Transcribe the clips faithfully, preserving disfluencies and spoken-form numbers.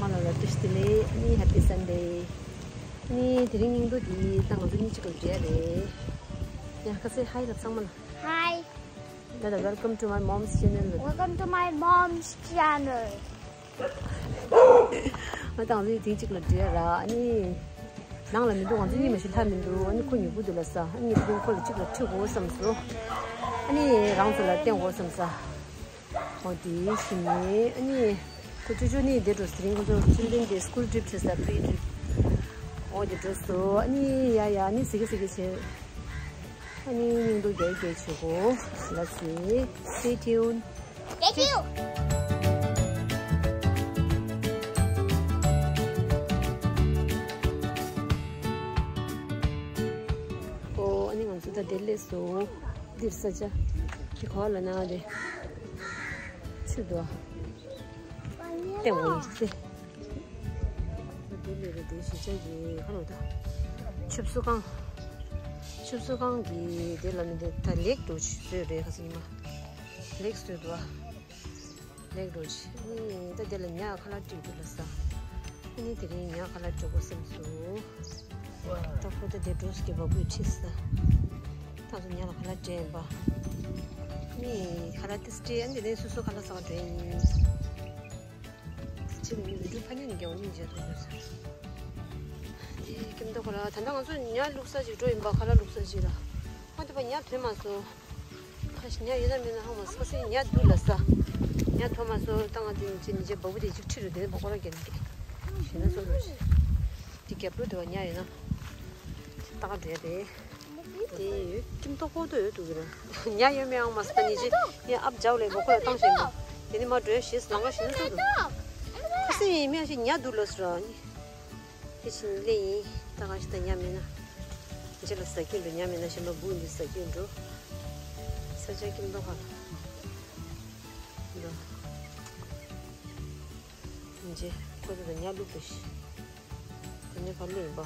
མ་ལ་ལ་བཀྲ་ཤིས་བདེ་ལེགས། ཨ་ནི་Happy Sunday། ཨ་ནི་དེ་རིང་སྙིང་པོ་འདི་ད་ང་ཚོ་གཉིས་གཅིག་ལ་འབྲེལ་རེད། ཡ་ཁ་སེ་ཧའི་ལབ་ཚང་མ་ལ། Hi། Dada, welcome to my mom's channel. Welcome to my mom's channel. ང་དང་ཚོ་དེང་གཅིག་ལ་འབྲེལ་ར། ཨ་ནི་ནང་ལ་མི་འདུག་ང་ཚོ་གཉིས་མ་གཞི་ལྷ་མི་འདུག་ཨ་ནི་ཁོ་ཉོ་གི་འདུག་ལ་ས། ཨ་ནི་ཁོ་ཁོ་ལ་གཅིག་ལ་ཁྲིད་དགོས་བསམ་སོང་། ཨ་ནི་རང་ཚོ་ལ་བསྟན་དགོས་བསམ་ས། འོ་དེ་ཤི་ནི་ཨ་ནི་ཁོ་ཅོ་ཅོ་ནི་དེ་འགྲོ་ཟེར་རིང་ཁོ་ཚོ་ཆུ་ལྡན་དེ་school trip བྱེད་ས་pre trip། འོ་དེ་འགྲོ་སོ། ཨ་ནི་ཡ་ཡ་ཨ་ནི་ཟི་གི་ཟི་གི་བྱེད། ཨ་ནི་སྙིང་སྡུག་རྒྱག་རྒྱག་བྱེད་གོ། Let's see. Stay tuned. Stay tuned. ཨོ་ཨ་ནི་ང་ཚོ་ད་དེ་སླེབས་སོང་། འདིར་ས་ཆ་གི་ག་ལ་ན་རེ་ཆུ་དོ་ཏེ་འོ་ཡིན་ཅི། དེ་ལས་རེ་དེ་གཞིས་ཆགས་ཀྱི་ཁ་ལོ་ད་ཆུ་བསུ་ཁང་། ཆུ་བསུ་ཁང་གི་དེ་ལ་མི་དེ་ད་ལེགས་འགྲོ་ཆུ་བཟོས་རེད། ཁ་སང་ཉི་མ་ལེགས་བཟོས་འདུག་ཨ། ལེགས་འགྲོ་ཆུ་ཨ་ནི་ད་དེ་ལ་ཉ་ཁ་ལག་སྤྲད་འདུག་ལ་ས། ཨ་ནི་དེ་རིང་ཉ་ཁ་ལག་སྤྲད་དགོས་བསམ་སོང་། ད་ཁོ་ད་དེ་འགྲོ་སྐྱེ་བ་བུས་ཁྲིད་ས། ད་ཚོ་ཉ་ལ་ཁ་ལག་སྤྲད་ཡིན་པ། ཨ་ནི་ཁ་ལག་དེ་སྤྲད་ཨ་ནི་དེ་ནས་སོ་སོ་ཁ་ལག་ཟ་བ་འགྲོ་ཡིན། ཕྱི་ནས་མི་འགྲོ་ཕ་ཉན་རྒྱལ་བ་སྙིང་རྗེ་ཐོབ་དགོས་ཟེར། དེ་ཀྱེ་མདོ་ཁོ་ར་ད་ལྟ་ང་ཚོ་ཉ་བླུགས་ས་ཅིག་འགྲོ་ཡིན་པ། ཁ་ལག་བླུགས་ས་ཅིག་ལ། ཨ་དེ་པ་ཉ་ཐོན་མ་སོང་། ཁ་ཤས་ཉ་ཡོད་ན་མེད་ན་ཧ་མ་སོང་། ཁ་སང་ཉ་འདུག་ལ་ས། ཉ་ཐོན་མ་སོང་། ད་ང་དེ་ཉིན་ཅིག་ཉིན་ཅིག་བ་བུ་དེ་ཅིག་ཁྲིད་རུ་དེ་ནས་མ་ཁོ་ར་རྒྱལ་ནས་ཞེ་ན་སོང་རུ་ཞིག་དེ་རྒྱབ་ལོ་དེ་བ་ཉ་ཡོད་ན་ད་ག་འདྲ་རེད། དེ་ཡོད་ཀྱིམ་ཏོག་པོ་ཏོ་ཡོད་འདུག་གི་ར། ཉ་ཡོད་མེད་ཨང་མ་སི་ད་ཉི་ཅི་ཡ་ཨབ་ཇའོ་ལེ་མོ་ཁོ་ལ་བཏང་ཞེས་མོ། དེ་ནི་མ་འགྲོ་ཞེས་ལང་ང་ཞེས་ན་ཏོ་འདུག་ཁ་སི་ཡིན་མེད་ཞེས་ཉ་འདུག་ལོ་སི་ར་ནི། དེ་ཕྱིན་ལེ་ཡིན་ད་ག་ཞིག་ད་ཉ་མེད་ན། ཇེ་ལ་ཟ་རྒྱུ་འགྲོ་ཉ་མེད་ན་ཞེས་མ་བུ་འདི་ཟ་རྒྱུ་འགྲོ། ས་ཆ་ཀྱིམ་ཏོག་ཁ་ལ། འདི། ཁོ་ཚོ་དང་ཉ་བླུགས་པའི་ཤི། དེ་ནས་ཕར་བླུགས་ཡིན་པ།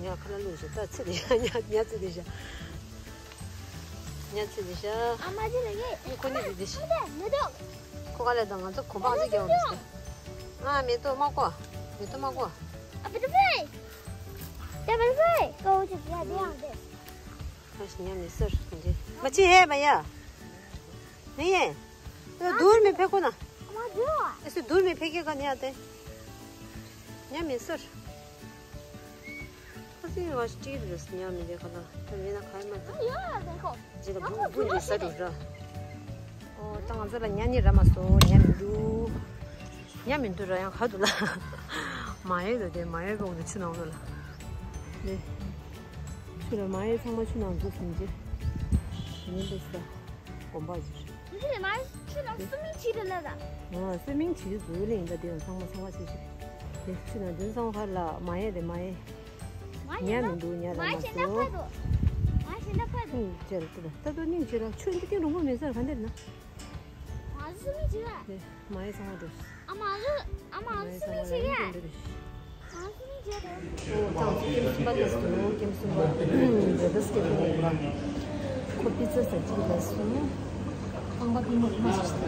ཉ་ཁ་ལ་བླུགས་ཤི་ད་ཚེ་དེ་ཤ་ཉ་ཉ་ཚེ་དེ་ཤ། ཉ་ཚེ་དེ་ཤ། ཨ་མ་ཅི་ལ་ཡེ། ཨི་ཁོ་ནི་དེ་དེ་ཤ། མེ་ཏོག་ཁོ་ག་ལས་དང་ང་ཚོ་གོམ་པ་ང་ཚོ་རྒྱག་འོང་མི་སྲིད། ཨ་མེ་ཏོག་མ་གོ། མེ་ཏོག་མ་གོ། ཨ་བི་ཏི་ཕེ། ཏེ་བི་ཏི་ཕེ། ཀོ་ཅི་ཡ་དེ་ཡང་དེ། ཨ་ཤི་ཉ་མི་སར་འདི། མ་ཅི་ཧེ་མ་ཡ། ནི་ཡེ། दूर में फेंको ना। ऐसे दूर में फेंकेगा नहीं आते। ཉ་མི་སར། ཁ་སང་ང་ཅིག་རེས་ཉ་མི་དེ་ཁ་ལ། ད་མི་ན་ཁ་མ་ད། ཇི་ལ་བུ་བུ་འདི་ས་འགྲོ་ར། ཨོ་ད་ང་ཚོ་ལ་ཉ་ནི་ར་མ་སོ་ཉ་མི་འདུག་ཉ་མི་འདུག་ར་ཡང་ཁ་འདུག་ལ། མ་ཡེ་དོ་དེ་མ་ཡེ་གོང་དུ་ཆུ་ནང་ལོ་ལ། ནི། ཆུ་ལ་མ་ཡེ་ཚང་མ་ཆུ་ནང་འཛུལ་སོང་ཅི། ཉིན་འདི་ས། གོམ་པ་ཟེར། འདི་ནས་མ་ཆུ་ནང་སུ་མིང་བྲིས་རེད་ལ་ད། ཨ་སུ་མིང་བྲིས་འདུག་ལེ་ཡིན་ད་དེ་ཡང་ཚང་མ་ཚང་མ་བྱེད་ཤིག་དེ་ཆུ་ནང་འདུན་སོང་ཁ་ལ་མ་ཡེ་རེད་མ་ཡེ། མ་ཉ་ཡིན་མི་ན་འདུག་ཉ་མ་ར་མ་ཡིན་ན་སོ། ཕ་དོ། མ་ཡིན་ན་ཕ་དོ། ཨུ་ཅེ་ར་ཏུ་ད་ད་དོ་ནིང་ཅེ་ར་ཆུ་འདི་ཏིང་རུང་བོ་མེད་ས་ག་འདེར་ན། ང་སུ་མིང་བྲིས་ར། དེ་མ་ཡེ་ཚང་མ་འགྲོ། ཨ་མ་རུ། ཨ་མ་རུ་སུ་མིང་བྲིས་ར། ཨོ་ད་ང་ཚོ་ཀེམ་གསུམ་པ་དེ་སུ་ཀེམ་གསུམ་པ་རེ་ད་སྐྱེ་དགོས་ཡིན་པ། ཁོ་པི་ཙ་ཟ་གཅིག་ལ་སུ་ཁང་པ་ཕི་མོ་མ་ཞིག་ཟ།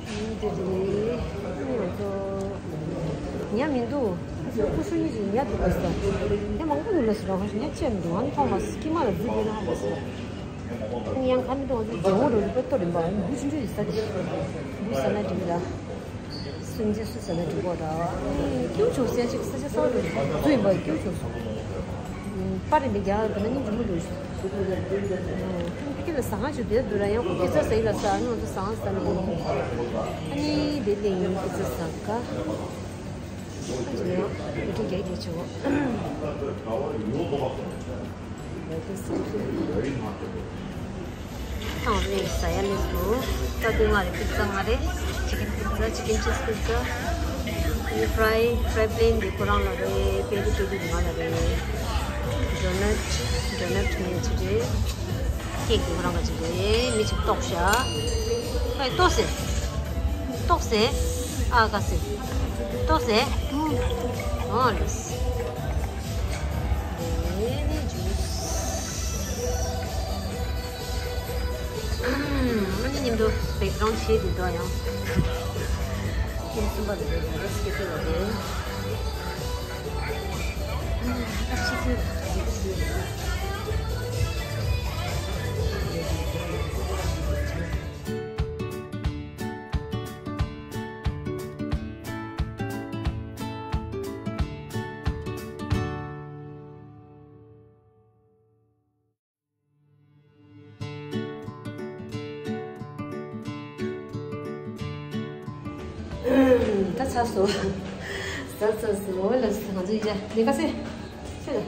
ཨིན་དེ་རེད་ང་ཚོ་ཉ་མི་འདུག་ཁོ་སུ་ཉི་ཅིག་ཉ་འདུག་ལ་ཟ། ཉ་མང་པོ་འདུག་ལ་ཟ་ར་ཁོ་ཉ་ཅི་ཡང་མི་འདུག་ཨ་ནི་ཐོག་མ་སྐྱི་མ་ལ་འཛུལ་དགོས་ན་ཧ་མ་ཟ། ཡང་ཁ་མི་འདུག་ང་ཚོ་ཇོ་བོ་རོ་རི་པོ་ཏོ་རིམ་པ་འབུ་ཆུང་ཆུང་ཞིག་ཟ་དེ། འབུ་ཟ་ན་འགྲིག་གི་ལ། སུན་ཅི་སུ་ཟ་ན་འགྲིག་གོ་ར། ཀྱུ་ཆུང་སེ་ཅིག་ས་ཆ་གསར་པ་འདུག་ཡིན་པ་ཀྱུ་ཆུང་སོང་། པར་རིམ་པའི་རྒྱ་གར་དུ་ན་སྙིང་རྗེ་མོ་འདུག་ཕ་གི་ལ་ཟ་ང་ཆུ་དེ་འདུག་ར་ཡང་ཁོ་པི་ཙ་ཟ་ཡི་ལ་ཟ་ང་ཚོ་ཟ་ང་ཟ་ལ་ཡིན། ཨ་ནི་དེ་ལས་ཡིན་པི་ཙ་ཟ་ག་ཨ་ཅི་ལ་ཡང་བི་ཀི་རྒྱ་རྒྱ་ཆེ་བོ། ཐང་རེ་ཟ་ཡ་ནི་སུ། ད་དེ་ང་རེ་པི་ཙ་ང་རེ། ཅི་ཀེན་པི་ཙ། ཅི་ཀེན་ཅིས་པི་ཙ། ཨི་ཕྲའི་ཕྲའི་པི་ལེན་དེ་ཁོ་རང་ལ་རེ། པེ་ཏི་པེ་ཏི་དེ་ང་ལ་རེ། ཌོ་ནཊ་ཌོ་ནཊ་མིན་ཅི་རེ། ཀེག་དེ་ཁོ་རང་ག་ཅི་རེ། མི་ཅིག་ལྟོགས་ཤག་ཨེ་ལྟོགས་སེ། ལྟོགས་སེ། ཨ་ག་སེ། ལྟོགས་སེ། ཨོ་ལེས། དེ་ནི་ཇུས། ཨ་ནི་མཉམ་དུ་བེག་གི་རའུན་ཌི་བྱས་ཏེ་འདུག་ཡང་། ཁྱེད་ཚོ་ ད་ཚར་སོང་། ཟ་ཚར་སོང་། འོ་ལགས་སོ། ང་ཚོ་ཡིན་ད། ལས་ཀ་སེ། ཤ་ལ།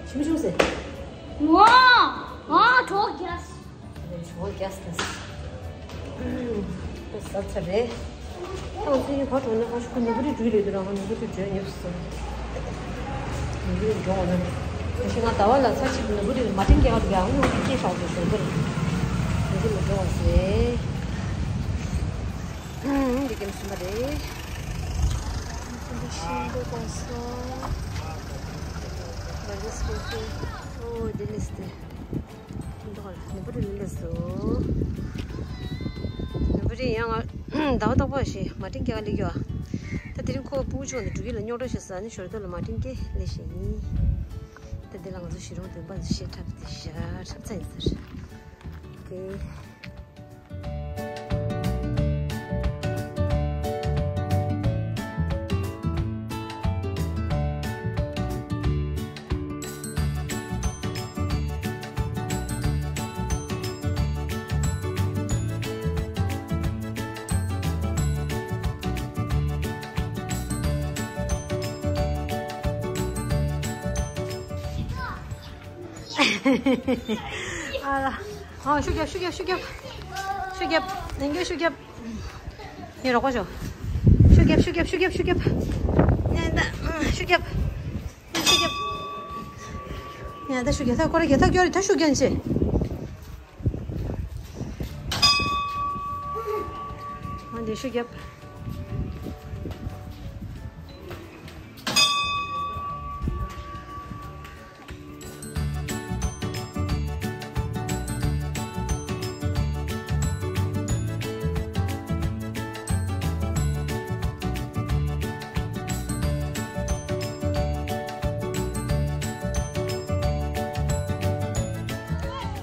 ཤ་ལ། ཞིམ་པོ་བྱུང་སེ། ཝ། ཨ་གྲོགས་རྒྱག་གྲོགས་རྒྱག་ད་ཟ་ཚར་རེད། ད་ང་ཚོ་ཡིན་ག་གྲོགས་ནས་ཁ་ཤུ་ཁ་ནུ་བུ་རི་འགྲུལ་རེད་འདུག་ར། ང་ནུ་བུ་རི་འགྲོ་ཉོབ་སོང་། ནུ་བུ་རི་འགྲོ་འོང་ན། ད་ཤི་ང་ཟླ་བ་ལ་ཚར་གཅིག་ནུ་བུ་རི་མ་ཏིན་རྒྱག་ག་འགྲོ་གི། ཨ་ནུ་བུ་རི་སྐྱེས་ཤག་འདུག་ཞོར་པོ་རེད། ནུ་བུ་རི་འགྲོ་འོང་སེ། ཨུམ། འདི་ཀེམ་གསུམ་པ་རེད། འདི་ཤིང་སྡོང་གོང་སོ། འདི་ལིས་ཏེ། འོ་འདི་ལིས་ཏེ། འདི་ནུ་བུ་རི་ལས་སོ། ནུ་བུ་རི་ཡང་ང་ཟླ་བ་རྟག་པར་ཞིག་མ་ཏིན་རྒྱག་ག་སླེབས་ཀྱི་ཡོད། ད་དེ་རིང་ཁོ་སྤུ་གུ་ཆུང་ནས་འགྲོ་གི་ལ་རྙོག་དྲ་ཞིག་ཟ་ནས་ཞོར་དུ་ལ་མ་ཏིན་སྐྱེས་སླེབས་ཤིག་ཡིན། ད་འདི་ལ་ང་ཚོ་གཞིས་གྲོང་བདུན་པ་ཞེས་འཁྲབ་སྟེ་ཞེས་འཁྲབ་ཚར་ཡིན་ཟེར། ཨོ་ཁེ། ཨ་ལ། ཨ། ཤུགས་རྒྱབ། ཤུགས་རྒྱབ། ཤུགས་རྒྱབ། ཤུགས་རྒྱབ། ལན་རྒྱབ། ཤུགས་རྒྱབ། ངའི་རོགས་པ་ཤོག། ཤུགས་རྒྱབ། ཤུགས་རྒྱབ། ཤུགས་རྒྱབ། ཤུགས་རྒྱབ། ངས་ད་ཤུགས་རྒྱབ། ངས་ཤུགས་རྒྱབ། ངས་ད་ཤུགས་རྒྱབ། ད་ཀོ་རེ་རྒྱབ། ད་ཀོ་རེ་ད་ཤུགས་རྒྱབ་ཅེས། ཨ་འདི་ཤུགས་རྒྱབ།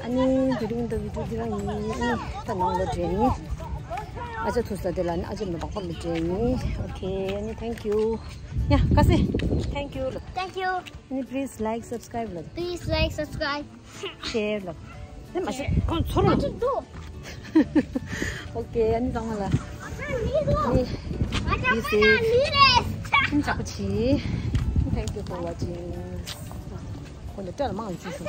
ཨ་ནི་དེ་རིང་འདི་བི་ཌི་ཡོ་འདི་རང་ཡིན། ཨ་ནི་ད་ནང་ལ་འདྲེན་ནི། ཨ་ཅག་ཐུག་ས་དེ་ལ་ནི་ཨ་ཅག་མི་བག་པ་མི་འདྲེན་ནི། ཨོ་ཁེ། ཨ་ནི་thank you། ཡ་ཀ་སེ། Thank you་ལ། Thank you། ཨ་ནི་please like subscribe་ལ། Please like subscribe། Share་ལ། དེ་མ་ཤེས་ཁོང་ཚོར་ལ། ཨོ་ཁེ། ཨ་ནི་ཚང་མ་ལ། ཨ་ནི་be safe། ཨ་ནི་ཅག་པོ་ཆི། Thank you for watching། ཁོང་ཚོ་སྤྲད་ལ་མང་ཡོད་ཅུ་ཞུ།